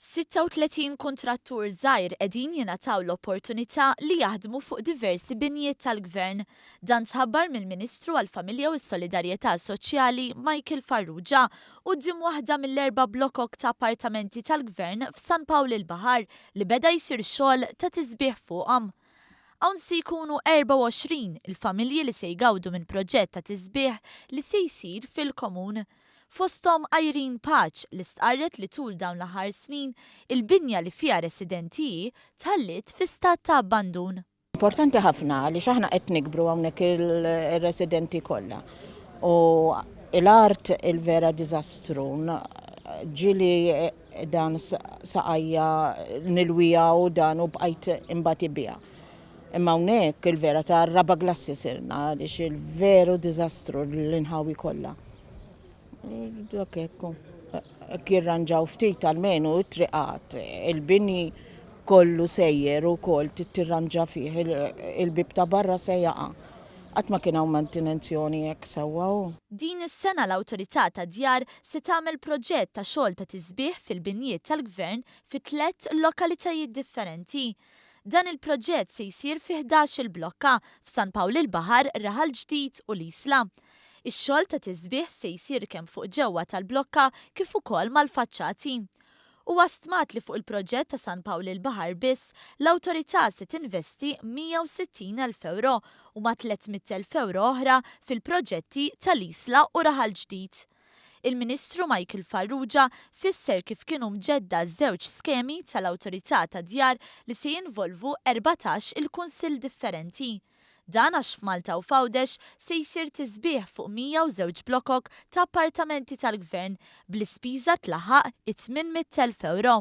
36 kuntrattur żgħir qegħdin jingħataw l-opportunità li jaħdmu fuq diversi binjiet tal-Gvern. Dan tħabbar mill-Ministru għall-Familja u s-Solidarjetà Soċjali Michael Farrugia quddiem waħda mill-erba' blokok ta' appartamenti tal-Gvern f'San Pawl il-Baħar li beda jsir xogħol ta' tisbiħ fuqhom. Hawn se jkunu 24 il-familji li se jgawdu minn proġett ta' tisbiħ li se jsir fil-komun. Fosthom Irene Pace li stqarret li tul dawn l-aħħar snin il-binja li fiha residenti hi tħalliet fi stat ta' abbandun. Importanti ħafna għaliex aħna qed nikbru hawnhekk ir-residenti kollha u l-art il-vera diżastru ġieli dan saqajja nilwija u dan u bqajt imbati biha. Imma hawnhekk il-vera ta' raba klassi sirna għaliex il-veru diżastru l-inħawi kollha. Dak hekk. Hekk jirranġaw ftit almenu it-triqat, il-bini kollu sejjer ukoll tirranġa fih il-bieb ta' barra se jaqa'. Qatt ma kien hawn mantenenzjoni hekk sewwa u. Din is-sena l-Awtorità tad-Djar se tagħmel proġett ta' xogħol ta' tisbiħ fil-binjiet tal-Gvern fi tlett lokalitajiet differenti. Dan il-proġett se jsir fi 11-il blokka f'San Pawl il-Baħar, Raħal Ġdid u l-Isla. Ix-xogħol ta' tisbiħ se jsir kemm fuq ġewwa tal-blokka kif ukoll mal-faċċati. Huwa stmat li fuq il-proġett ta' San Pawl il-Baħar biss, l-awtorità se tinvesti 160,000 ewro u ma' 300,000 ewro oħra fil-proġetti tal-Isla u Raħal Ġdid. Il-Ministru Michael Farrugia fisser kif kienu mġedda żewġ skemi tal-Awtorità tad-Djar li se jinvolvu 14 il-kunsill differenti. Dan għax f'Malta u f'Għawdex se jsir tisbiħ fuq 102 blokok ta' appartamenti tal-Gvern bl-ispiża tlaħħaq it-800,000 ewro.